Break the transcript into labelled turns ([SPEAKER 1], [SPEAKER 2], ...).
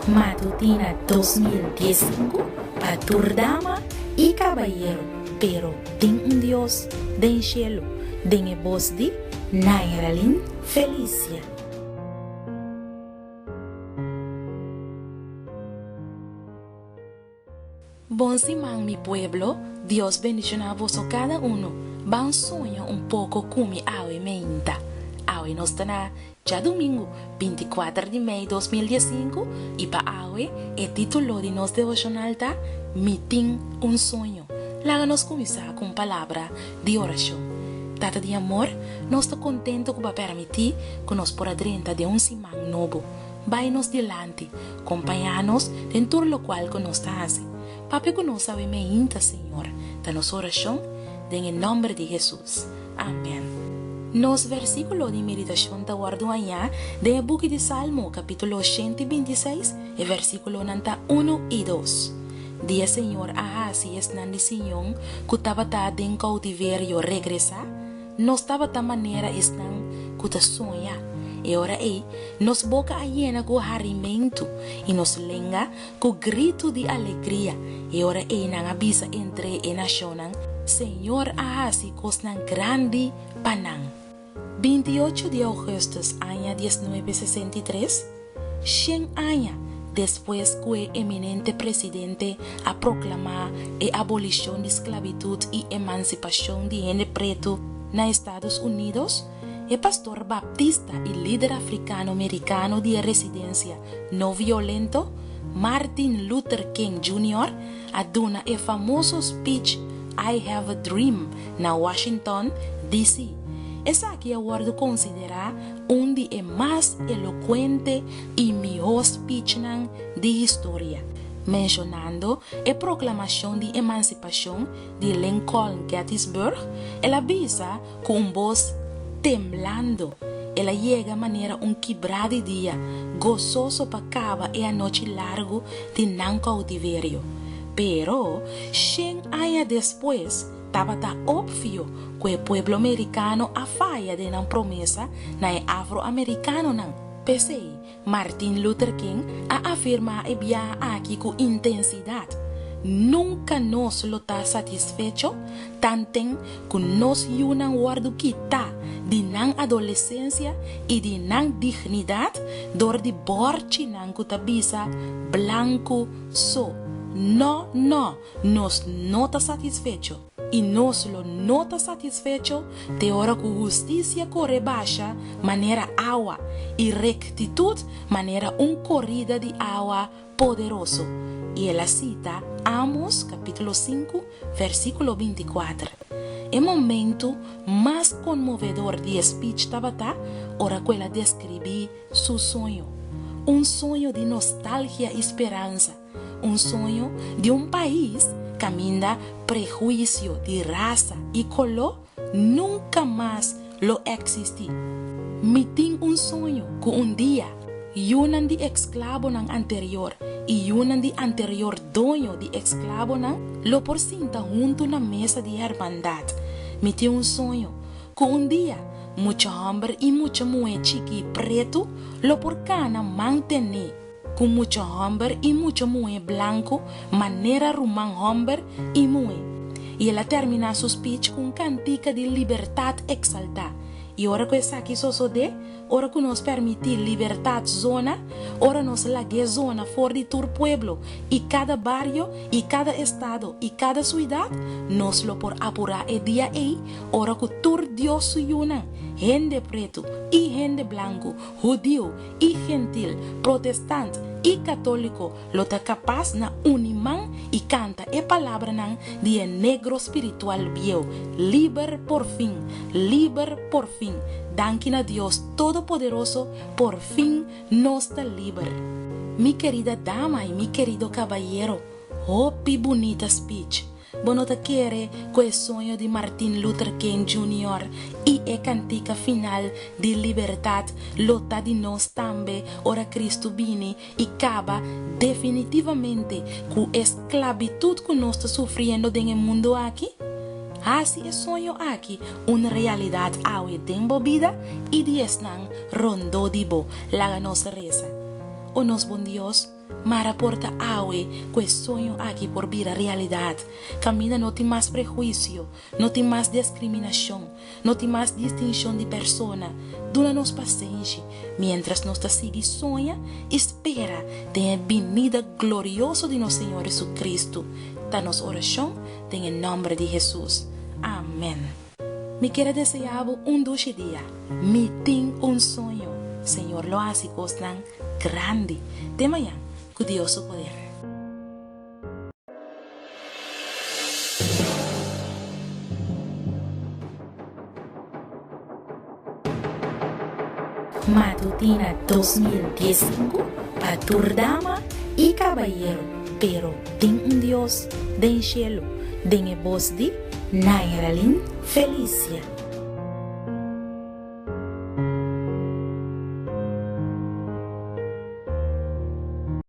[SPEAKER 1] Matutina 2015 pa tur dama i kabayero, pero tin un Dios den shelu, den e bos di Nairalyn Felicia. Bon siman mi pueblo, Dios bendiciona boso cada uno, ban soña un poco cu mi awe meinta. Awe nos ta na djadumingu 24 di mei 2015 y pa awe e titulo di nos devocional ta Mi tin un soño. Laga nos cuminsa cu un palabra di oracion. Tata di amor, nos ta contento cu bo a permiti cu nos por a drenta den un siman nobo. Bai nos dilanti, kompañá nos den tur lokual ku nos ta hasi. Papia ku nos awe meinta, Señor, ta nos orashon den e nòmber di Hesus. Amèn. Nos versíkulo di meditashon ta wòrdu hañá den e buki di Salmo, kapítulo 126, e versíkulonan ta unu i dos. Dia Señor a hasi esnan di Siñon ku tabata den koutiverio regresá, Nos tabata manera esnan ku ta soña. E ora ei, nos boka a yena ku harimentu i nos lenga ku gritu di alegria. E ora ei nan a bisa entre e nashonnan, Señor a hasi kosnan grandi pa nan. 28 di ougùstùs aña 1963, Shen aña despues ku e eminente presidente a proklamá e abolishon di sklabitut i emansipashon di hende pretu na Estados Unidos, e pastor baptista i lider afrikano-merikano di e residensia no violento, Martin Luther King Junior, a duna e famoso speech I Have a Dream na Washington, DC. Esaki a wòrdu konsiderá un di e mas elokuente i mihó speechnan di historia, menshonando e Proklamashon di Emansipashon di Lincoln Gettysburg, el a bisa ku un bos temblando, El a yega manera un kibrá di dia, gososo pa kaba e anochi largu di nan koutiverio. Pero, shen aña despues, Tabata opvio ku e pueblo merikano a faya den nan promesa na e afroamerikanonan. P'esei, Martin Luther King a afirmá e biaha aki ku intensidat, Nunka nos lo ta satisfecho tanten ku nos yunan wòrdu kitá di nan adolesensia i di nan dignidat dor di bòrchinan ku ta bisa blanku so. Nò, nò! Nos no ta satisfecho, i nos lo no ta satisfecho te ora ku hustisia kore basha manera awa i rektitut manera un korida di awa poderoso. I el a sita Amos kapítulo sinku, versíkulo 24. E momentu mas konmovedor di e spich tabata ora ku el a deskribí su soño, un soño di nostalgia i speransa. Un soño di un pais kaminda prehuisio di rasa i koló nunka mas lo eksistí. Mi tin un soño ku un dia yunan di eksklabonan anterior i yunan di anterior doño di eksklabonan lo por sinta huntu na mesa di hermandat. Mi tin un soño ku un dia mucha hòmber i mucha muhé chikí pretu lo por kana man tené ku mucha hòmber i mucha muhé blanku manera ruman hòmber i muhé. I el a terminá su speech ku un kantika di libertat eksaltá. I ora ku esaki sosodé, ora ku nos permití libertat zona, ora nos lag'é zona for di tur pueblo i kada bario i kada estado i kada suidat, nos lo por apurá e dia ei ora ku tur Dios su yunan, hende pretu i hende blanku, hudiu i gentil, protestant i katóliko lo ta kapas na uni man i kanta e palabranan di e negro spiritual bieu, Liber por fin! Liber por fin! Danki na Dios Todopoderoso, por fin nos ta liber! Mi kerida dama i mi kerido kabayero, hopi bunita speech! Bo no ta kere ku e soño di Martin Luther King Junior i e kantika final di libertat lo ta di nos tambe ora Kristu bini i kaba definitivamente ku e sklabitut ku nos ta sufriendo den e mundu aki? Hasi e soño aki un realidat awe den bo bida i di esnan rondó di bo. Laga nos resa. O nos bon Dios! Mara por ta awe ku e soño aki por bira realidat, kaminda no tin mas prehuisio, no tin mas deskriminashon, no tin mas distinshon di persona. Duna nos pasenshi miéntras nos ta sigui soña i spera den e binida glorioso di nos Señor Jesucristo, ta nos orashon den e nòmber di Hesus. Amèn. Mi kier a deseá bo un dushi dia. Mi tin un soño. Señor lo hasi kosnan grandi. Te mañan, ku Dios su poder. Matutina 2015 pa tur dama i kabayero, pero tin un Dios den shelu, den e bos di Nairalyn Felicia.